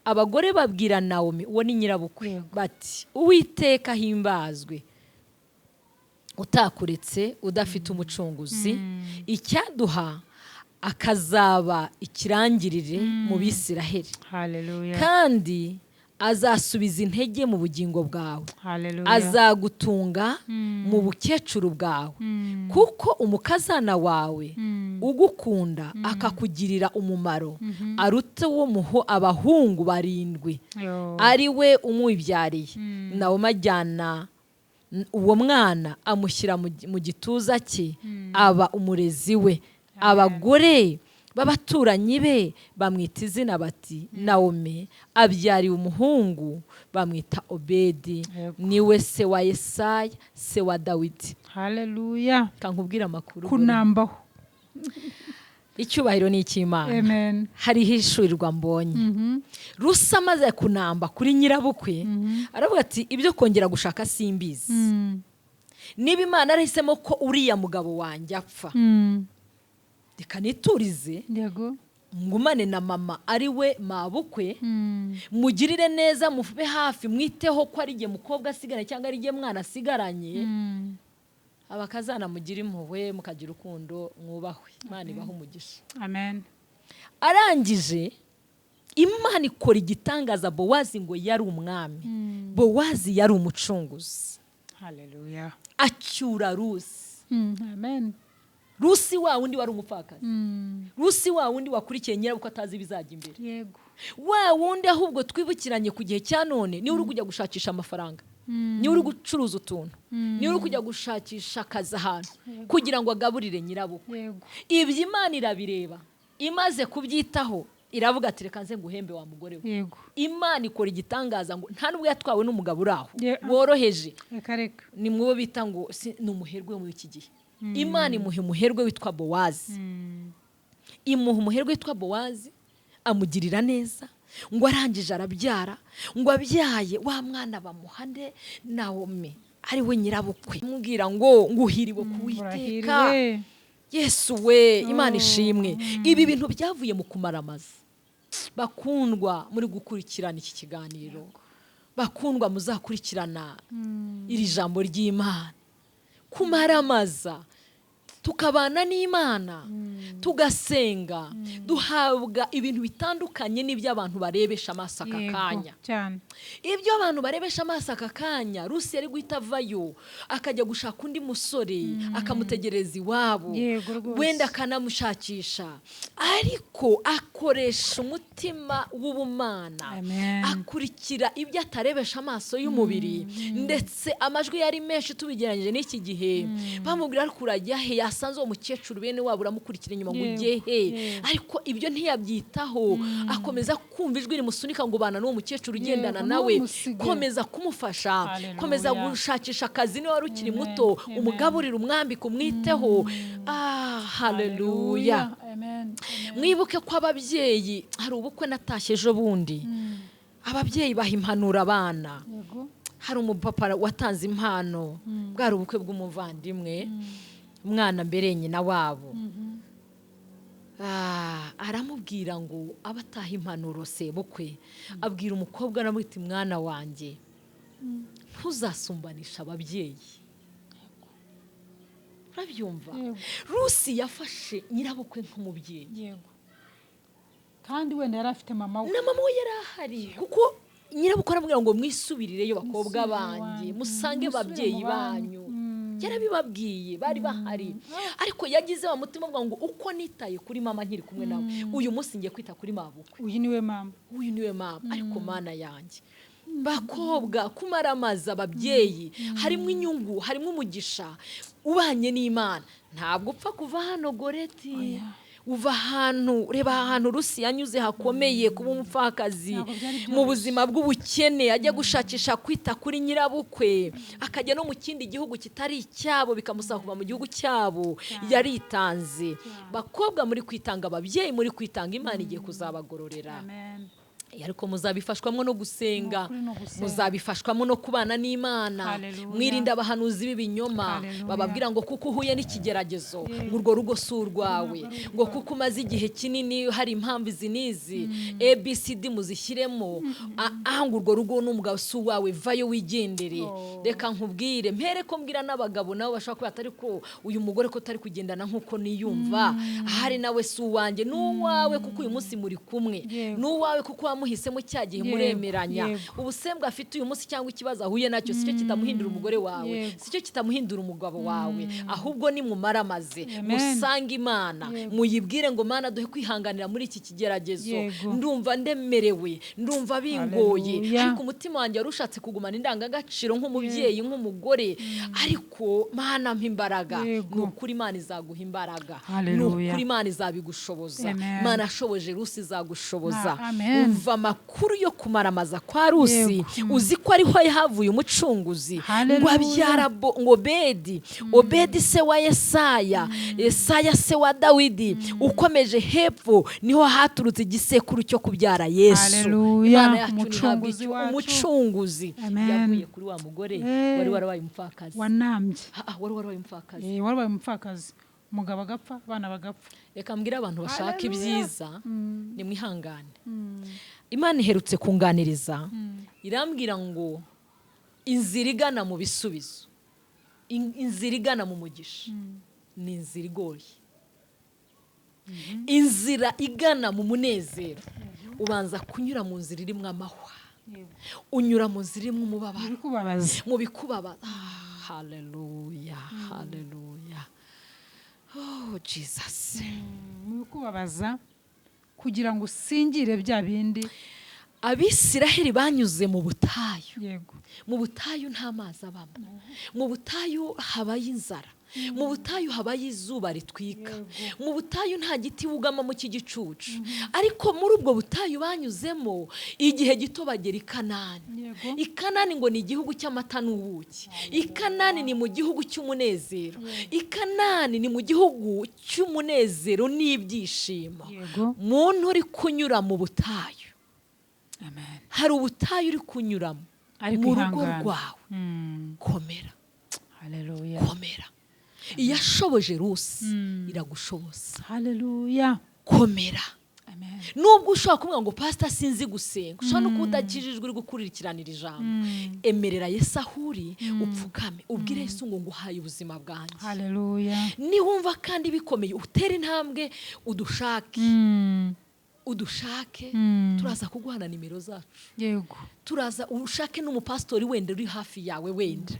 Abagore babwira Nawomi," uwo ni nyirabukwe, "bati: 'Uwiteka ahimbazwe utakuretse udafite umucunguzi, icyaduha akazaba ikirangirire mu Bisiraheli, Haleluya. kandi azasubiza intege mu bugingo bwawe, Haleluya. azagutunga mu bukecuru bwawe, kuko umukazana wawe ugukunda akakugirira umumaro aruta uwo muho abahungu barindwi Yo. ari we umwibyariye.' Nawe ajyana uwo mwana, amushyira mu gituza cye, aba umurezi we. Abagore b'abaturanyi be bamwita izina bati: 'Nawomi abyariye umuhungu,' bamwita Obedi. Niwe se wa Yesaya, se wa Dawidi." Haleluya. Kankubwira amakuru. Kunambaho. Icyubahiro ni icy'Imana. Amen. Hari ihishurirwa mbonye. Rusi amaze kunamba kuri nyirabukwe, aravuga ati: "Ibyo kongera gushaka simbizi. Niba Imana yarahisemo ko uriya mugabo wanjye apfa, reka niturize, ngumane na mama, ari we mabukwe, mugirire neza, mube hafi, mwiteho, ko ari igihe mukobwa asigaranye cyangwa ari igihe mwana asigaranye. Abakazana mugira impuhwe, mukagira urukundo, mwubahwe. Imana ibahe umugisha." Amen. Arangije Imana ikora igitangaza. Bowazi ngo yari umwami, Bowazi yari umucunguzi. Haleluya. Acyura Rusi. Amen. Rusi wa wundi wari umupfakazi, Rusi wa wundi wakurikiye nyirabukwe atazi ibizajya imbere, wa wundi ahubwo twibukiranye ku gihe cya none, niwe uri kujya gushakisha amafaranga, niwe uri gucuruza utuntu, niwe uri kujya gushakisha akazi ahantu kugira ngo agaburire nyirabukwe. Ibyo Imana irabireba. Imaze kubyitaho iravuga ati: "Reka nze nguhembe wa mugore we." Imana ikora igitangaza ngo nta nubwo yatwawe n'umugabo uri aho woroheje. Reka reka. Ni mubo bita ngo ni umuherwe muri iki gihe. Imana imuha umuherwe witwa Bowazi, imuha umuherwe witwa Bowazi, amugirira neza. Ngo arangije arabyara. Ngo abyaye wa mwana bamuha nde? Nawomi, ari we nyirabukwe. Amubwira ngo: "Nguhiriwe ku Witeka." Urahiriwe. Yesu we, Imana ishimwe. Ibi bintu byavuye mu kumaramaza. Bakundwa muri gukurikirana iki kiganiro, bakundwa muzakurikirana iri jambo ry'Imana, kumaramaza tukabana n'Imana, tugasenga, duhabwa ibintu bitandukanye n'ibyo abantu barebesha amaso aka kanya. Ibyo abantu barebesha amaso aka kanya, Rusi yari guhita avayo akajya gushaka undi musore, akamutegereza iwabo, wenda akanamushakisha, ariko akoresha umutima w'ubumana, Amen. akurikira ibyo atarebesha amaso y'umubiri. Ndetse amajwi yari menshi tubigereranyije n'iki gihe, bamubwira: "Ariko urajya he?" Yasanze uwo mukecuru bene wabo, uramukurikira inyuma ngo ujye he? Ariko ibyo ntiyabyitaho, akomeza kumva ijwi rimusunika ngo: "Bana n'uwo mukecuru, ugendana nawe, Ntumusige. komeza kumufasha, Hallelujah. komeza gushakisha akazi niba wari ukiri muto, Amen. umugaburire, umwambike, umwiteho." Ah, haleluya. Amen. Mwibuke ko ababyeyi, hari ubukwe natashye ejo bundi, ababyeyi baha impanuro abana. Hari umupapa watanze impano, bwari ubukwe bw'umuvandimwe, umwana mbere nyina wabo. Ah, aramubwira ngo aba ataha impanuro sebukwe, abwira umukobwa, aramwita: "Mwana wanjye, ntuzasumbanishe ababyeyi." Urabyumva? Yego. Rusi yafashe nyirabukwe nk'umubyeyi. Yego, kandi wenda yari afite mama we. Na mama we yari ahari, kuko Nyirabukwe aramubwira ngo mwisubirireyo bakobwa Musubire banjye, iwanyu. musange Musubire mu ababyeyi banyu. banyu. Yarabibabwiye, bari bahari, ariko yagize wa mutima avuga ngo uko nitaye kuri mama nkiri kumwe nawe, uyu munsi ngiye kwita kuri mabukwe. Uyu niwe mama. Uyu niwe mama. Ariko Mana yanjye, bakobwa, kumaramaza ababyeyi harimo inyungu, harimo umugisha. Ubanye n'Imana ntabwo upfa kuva hano. Goreti, uva ahantu, reba ahantu Rusi yanyuze hakomeye, kuba umupfakazi, Ntabwo byari mu buzima bw'ubukene, ajya gushakisha kwita kuri nyirabukwe, akajya no mu kindi gihugu kitari icyabo, bikamusaba kuva mu gihugu cyabo. Yaritanze. Bakobwa muri kwitanga, ababyeyi muri kwitanga, Imana igiye kuzabagororera. Amen. Ariko muzabifashwamo no gusenga. Ni ukuri, no gusenga. Muzabifashwamo no kubana n'Imana. Hallelujah. Mwirinde abahanuzi b'ibinyoma Hallelujah. bababwira ngo kuko uhuye n'ikigeragezo, ngo urwo rugo si urwawe, ngo kuko umaze igihe kinini hari impamvu izi n'izi, ABCD muzishyiremo, ah, ngo urwo rugo n'umugabo si uwawe, vayo wigendere. Oh. Reka nkubwire, mpere ko mbwira n'abagabo nabo bashobora kuba atari ko uyu mugore ko utari kugendana nk'uko niyumva, ahari nawe si uwanjye. Ni uwawe kuko uyu munsi muri kumwe. Ni uwawe kuko wamuhisemo cya gihe, muremeranya. Ubusembwa afite uyu munsi cyangwa ikibazo ahuye nacyo sicyo kitamuhindura umugore wawe, sicyo kitamuhindura umugabo wawe. Ahubwo nimumaramaze, Amen. musange Imana, muyibwire ngo Mana, duhe kwihanganira muri iki kigeragezo. Ndumva ndemerewe, ndumva bingoye, Hallelujah. ariko umutima wanjye wari ushatse kugumana indangagaciro nk'umubyeyi, nk'umugore, ariko Mana, mpa imbaraga. Ni ukuri Imana izaguha imbaraga. Ni Hallelujah. ukuri Imana izabigushoboza. Amen. Imana yashoboje Rusi, izagushoboza. Amen. Umva amakuru yo kumaramaza kwa Rusi. Uzi ko ariho yahavuye umucunguzi, ngo Hallelujah. abyara ngo Obedi, Obedi se wa Yesaya, Yesaya se wa Dawidi. Ukomeje hepfo niho haturutse igisekuru cyo kubyara Yesu. Hallelujah. Imana yacu ntihabwa Umucunguzi icyo. wacu. Umucunguzi Amen. yavuye kuri wa mugore wari warabaye umupfakazi. Wanambye. Ah, wari warabaye umupfakazi. Warabaye umupfakazi, umugabo agapfa, abana bagapfa. Reka mbwire abantu bashaka Hallelujah. ibyiza, nimwihangane. Imana iherutse kunganiriza, irambwira ngo inzira igana mu bisubizo, inzira igana mu mugisha ni inzira igoye. Inzira igana mu munezero ubanza kunyura mu nzira irimo amahwa, unyura mu nzira irimo umubabaro, Bikubabaza. mu bikubabaza. Ah, haleluya, haleluya, oh Jesus. Mu bikubabaza kugira ngo usingire bya bindi. Abisiraheli banyuze mu butayu. Mu butayu nta mazi abamo, mu butayu habayo inzara, mu butayu habayo izuba ritwika, mu butayu nta giti wugamamo cy'igicucu. Ariko muri ubwo butayu banyuzemo igihe gito bagera i Kanani. I Kanani ngo ni igihugu cy'amata n'ubuki. I Kanani ni mu gihugu cy'umunezero. I Kanani ni mu gihugu cy'umunezero n'ibyishimo. Muntu uri kunyura mu butayu, Amen. hari ubutayu uri kunyuramo Ariko mu rugo ihangane. rwawe, komera. Haleluya. Komera. Iyashoboje Rusi iragushoboza. Haleluya. Komera. Amen. Nubwo ushobora kuvuga ngo pasita, sinzi gusenga, ushobora no kuba udakijijwe uri gukurikiranira ijambo, emerera Yesu aho uri, upfukame, ubwire Yesu ngo nguhaye ubuzima bwanjye. Haleluya. Niwumva kandi bikomeye, utere intambwe udushake, udushake. Turaza kuguhana nimero zacu. Turaza ushake n'umupasitori wenda uri hafi yawe, wenda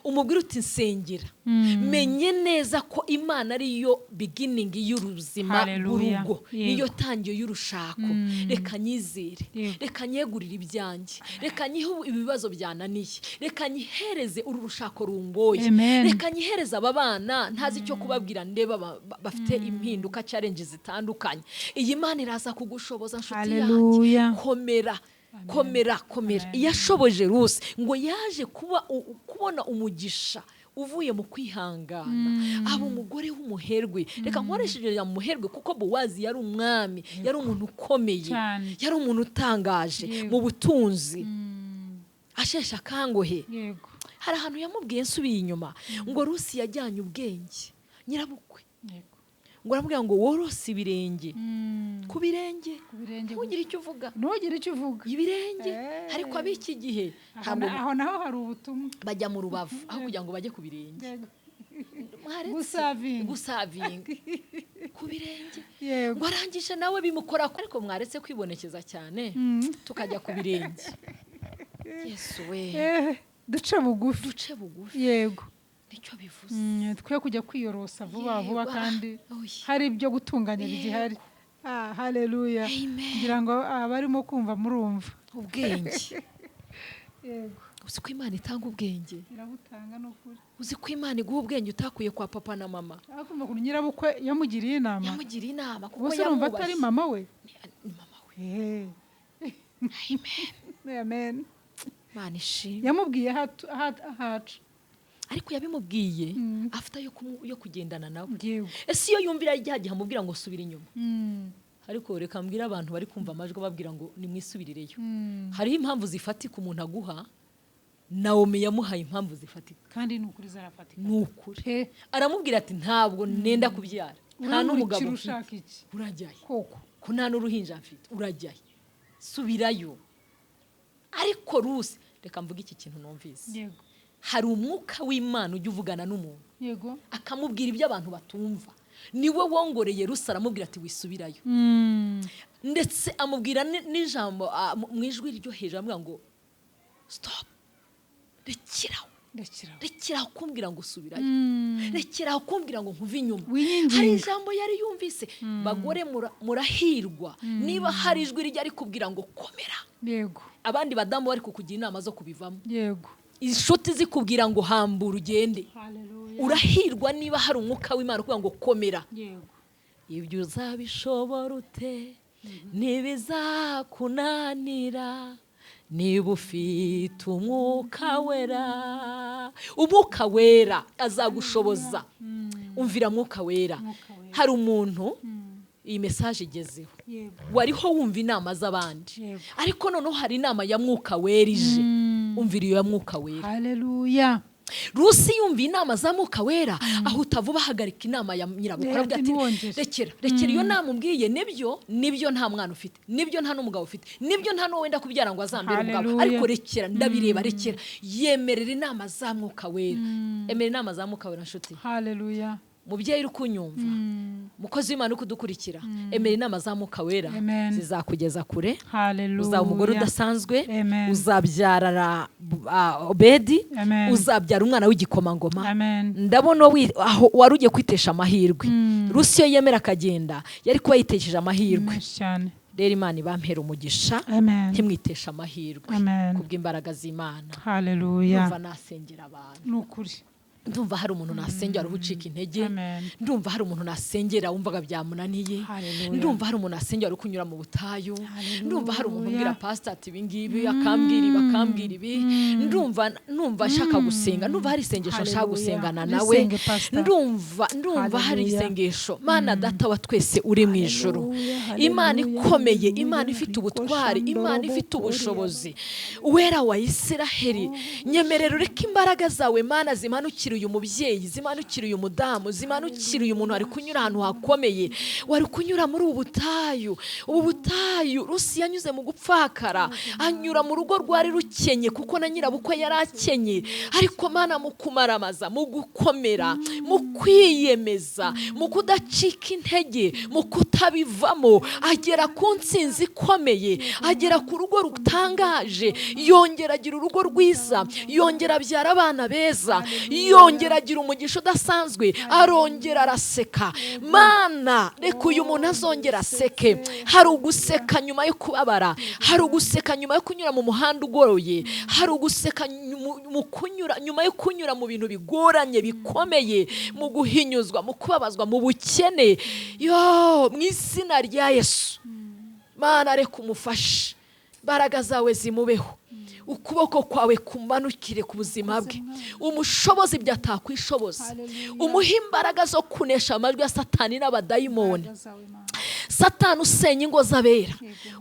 umubwire uti nsengera, menye neza ko Imana ariyo beginning y'ubuzima Hallelujah. bw'urugo, niyo tangiro y'urushako. Reka nyizere, reka nyegurire ibyanjye, reka nyihe ibibazo byananiye, reka nyihereze uru rushako rungoye, Amen. reka nyihereze aba bana ntazi icyo kubabwira, ndeba bafite impinduka, challenge zitandukanye. Iyi Mana iraza kugushoboza, nshuti yanjye. Hallelujah. Komera, komera, komera. Iyashoboje Rusi ngo yaje kuba kubona umugisha uvuye mu kwihangana, aba umugore w'umuherwe. Reka nkoresheje ijambo umuherwe kuko Bowazi yari umwami, yari umuntu ukomeye, yari umuntu utangaje mu butunzi, asheshe akanguhe. Hari ahantu yamubwiye, nsubiye inyuma, ngo Rusi yajyanye ubwenge nyirabukwe, ngo aramubwira ngo worose ibirenge, ku birenge, Ku birenge. ntugire icyo uvuga. Ntugire icyo uvuga. Ibirenge. Ariko ab'iki gihe Aho ntabwo aho naho hari ubutumwa. bajya mu rubavu aho kugira ngo bajye ku birenge. Mwaretse Gusavinga. Gusavinga ku birenge. Ngo arangije nawe bimukora, ariko mwaretse kwibonekeza cyane tukajya ku birenge. Yesu we. Duce bugufi. Duce bugufi. Yego. Nicyo bivuze. Twe kujya kwiyorosa vuba vuba Yego. kandi Oya. hari ibyo gutunganya bigihari. Haleluya. Amen. Ngira ngo abarimo kumva murumva. Ubwenge. Yego. Uzi ko Imana itanga ubwenge? Irabutanga, ni ukuri. Uzi ko Imana iguha ubwenge utakuye kwa papa na mama? Ariko ukuntu nyirabukwe yamugiriye inama. Yamugiriye inama kuko Ubuse urumva atari yamwubashye. mama we? Ni mama we. Amen. Amen. Imana ishimwe. Yamubwiye ahaca. Ariko yabimubwiye afite yo kugendana nawe. Yego. Ese iyo yumvira rya gihe amubwira ngo subira inyuma? Ariko reka mbwire abantu bari kumva amajwi babwira ngo nimwisubirireyo. Hariho impamvu zifatika umuntu aguha. Nawomi yamuhaye impamvu zifatika. Kandi ni ukuri, zarafatika. Ni ukuri. Pe. Aramubwira ati: "Ntabwo nenda kubyara, nta n'umugabo Urankurikira mfite." ushaka iki? Urajyayo? Koko. Ko nta n'uruhinja mfite, urajyayo? Subirayo. Ariko Rusi, reka mvuge iki kintu numvise. Yego. Hari umwuka w'Imana ujya uvugana n'umuntu akamubwira ibyo abantu batumva. Niwe wongoreye Rusi, aramubwira ati: "Wisubirayo." Ndetse amubwira n'ijambo mu ijwi ryo hejuru, aramubwira ngo: "Stop, rekeraho." Rekeraho. Rekeraho kumbwira ngo subirayo. Rekeraho kumbwira ngo nkuve inyuma. Winyinginga. Hari ijambo yari yumvise. Bagore, murahirwa niba hari ijwi rijya rikubwira ngo komera. Abandi badamu bari kukugira inama zo kubivamo, inshuti zikubwira ngo hambura ugende. Haleluya. Urahirwa niba hari umwuka w'Imana ukubwira ngo komera. Ibyo uzabishobora ute? Ntibizakunanira niba ufite Umwuka Wera. Umwuka Wera azagushoboza. Umvira Mwuka Wera. Mwuka Wera. Hari umuntu iyi message igezeho, wariho wumva inama z'abandi, ariko noneho hari inama ya Mwuka Wera ije. Umvira iyo ya Mwuka Wera. Haleluya. Rusi yumva inama za Mwuka Wera, ahuta vuba ahagarika inama ya nyirabukwe. Aravuga Ati: ati: "Ntiwongere." "Rekera, rekera iyo nama umbwiye. Nibyo, nibyo, nta mwana ufite, nibyo, nta n'umugabo ufite, nibyo, nta n'uwo wenda kubyara ngo azambere umugabo." Haleluya. Ariko rekera, ndabireba, rekera. Yemerera inama za Mwuka Wera. Emera inama za Mwuka Wera, nshuti. Haleluya. Mubyeyi uri kunyumva, mukozi w'Imana uri kudukurikira, emera inama za Mwuka Wera. Amen. Zizakugeza kure. Haleluya. Uzaba umugore udasanzwe. Amen. Uzabyara Obedi. Amen. Uzabyara umwana w'igikomangoma. Amen. Ndabona aho wari ugiye kwitesha amahirwe. Rusi iyo yemera akagenda, yari kuba yitesheje amahirwe. Menshi cyane. Rero Imana ibampera umugisha. Amen. Ntimwiteshe amahirwe Amen. kubw'imbaraga z'Imana. Haleluya. Ndumva nasengera abantu. Ni ukuri. Ndumva hari umuntu nasengera uba ucika intege. Amen. Ndumva hari umuntu nasengera wumvaga byamunaniye. Haleluya. Ndumva hari umuntu nasengera uri kunyura mu butayu. Haleluya. Ndumva hari umuntu umbwira: "Pasita," ati, "ibi ngibi," akambwira ibi, akambwira ibi. Ndumva nshaka gusenga. Ndumva hari isengesho nshaka Haleluya. gusengana nawe. Risenge, Pastor. Ndumva hari Haleluya. isengesho. Mana Data wa twese uri mu ijuru, Haleluya, Imana haleluya, ikomeye, haleluya. Imana ifite ubutwari, Imana ifite ubushobozi, Uwera wa Isiraheli, nyemerera ureke imbaraga zawe, Mana, zimanukire uyu mubyeyi, zimanukire uyu mudamu, zimanukire uyu muntu wari kunyura ahantu hakomeye, wari kunyura muri ubu butayu. Ubu butayu Rusi yanyuze mu gupfakara, anyura mu rugo rwari rukenye, kuko na nyirabukwe yari akenye. Ariko Mana, mu kumaramaza, mu gukomera, mu kwiyemeza, mu kudacika intege, mu kutabivamo, agera ku ntsinzi ikomeye, agera ku rugo rutangaje, yongera agira urugo rwiza, yongera abyara abana beza, yongera agira umugisha udasanzwe, arongera araseka. Mana, reka uyu muntu azongera aseke. Hari uguseka nyuma yo kubabara, hari uguseka nyuma yo kunyura mu muhanda ugoroye, hari uguseka mu kunyura nyuma yo kunyura mu bintu bigoranye bikomeye, mu guhinyuzwa, mu kubabazwa, mu bukene. Yo, mu izina rya Yesu, Mana, reka umufashe, imbaraga zawe zimubeho, ukuboko kwawe kumanukire ku buzima bwe, umushobozi ibyo atakwishoboza. Haleluya. Umuhe imbaraga zo kunesha amajwi ya Satani n'abadayimoni. Imbaraga zawe, Mana. Satani usenya ingo z'abera,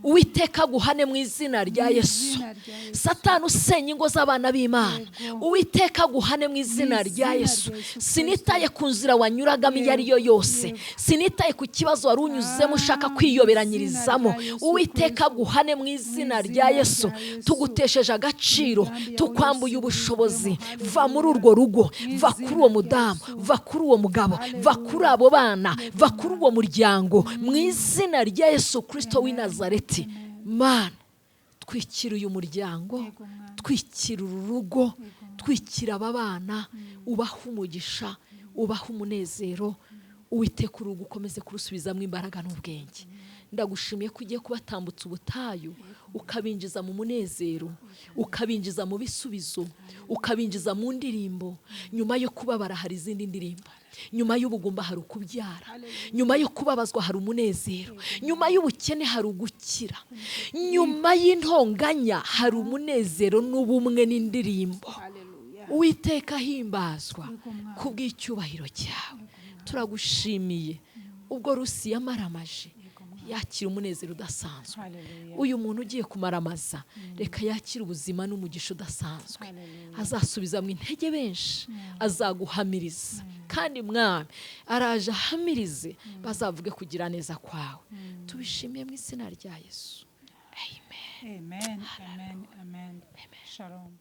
Uwiteka aguhane mu izina rya Yesu. Izina rya Yesu. Satani usenya ingo z'abana b'Imana, Yego. Uwiteka aguhane mu izina Mu rya izina Yesu. rya Yesu. Sinitaye ku nzira wanyuragamo iyo ari yo yose, sinitaye ku kibazo wari unyuzemo ushaka Ah, kwiyoberanyirizamo, mu izina rya Yesu Uwiteka aguhane mu izina rya izina Yesu. rya Yesu. Tugutesheje agaciro, Imigambi yawe tukwambuye yose ubushobozi. ibivemo. Va muri urwo rugo, Mu va izina kuri uwo rya mudamu, Yesu. va kuri uwo mugabo, va kuri abo bana, va kuri uwo muryango, mu izina rya Yesu Kirisito w'i Nazareti. Mana, Twikira uyu muryango, Yego, Mwami. twikira uru rugo, twikira aba bana, ubaha umugisha, ubaha umunezero. Uwiteka, urugo ukomeze kurusubizamo imbaraga n'ubwenge. Ndagushimiye ko ugiye kubatambutsa ubutayu, ukabinjiza mu munezero, ukabinjiza mu bisubizo, ukabinjiza mu ndirimbo. Nyuma yo kubabara hari izindi ndirimbo, nyuma y'ubugumba hari ukubyara, nyuma yo kubabazwa hari umunezero, nyuma y'ubukene hari ugukira, nyuma y'intonganya hari umunezero n'ubumwe n'indirimbo. Haleluya. Uwiteka, himbazwa Yego, Mwami. kubw'icyubahiro cyawe. Turagushimiye ubwo Rusi yamaramaje yakira umunezero udasanzwe. Haleluya. Uyu muntu ugiye kumaramaza, reka yakire ubuzima n'umugisha udasanzwe. Haleluya. Azasubiza mu intege benshi, azaguhamiriza. Kandi Mwami, araje ahamirize, bazavuge kugira neza kwawe. Tubishimiye mu izina rya Yesu, amen. Amen, amen, amen. Shalom.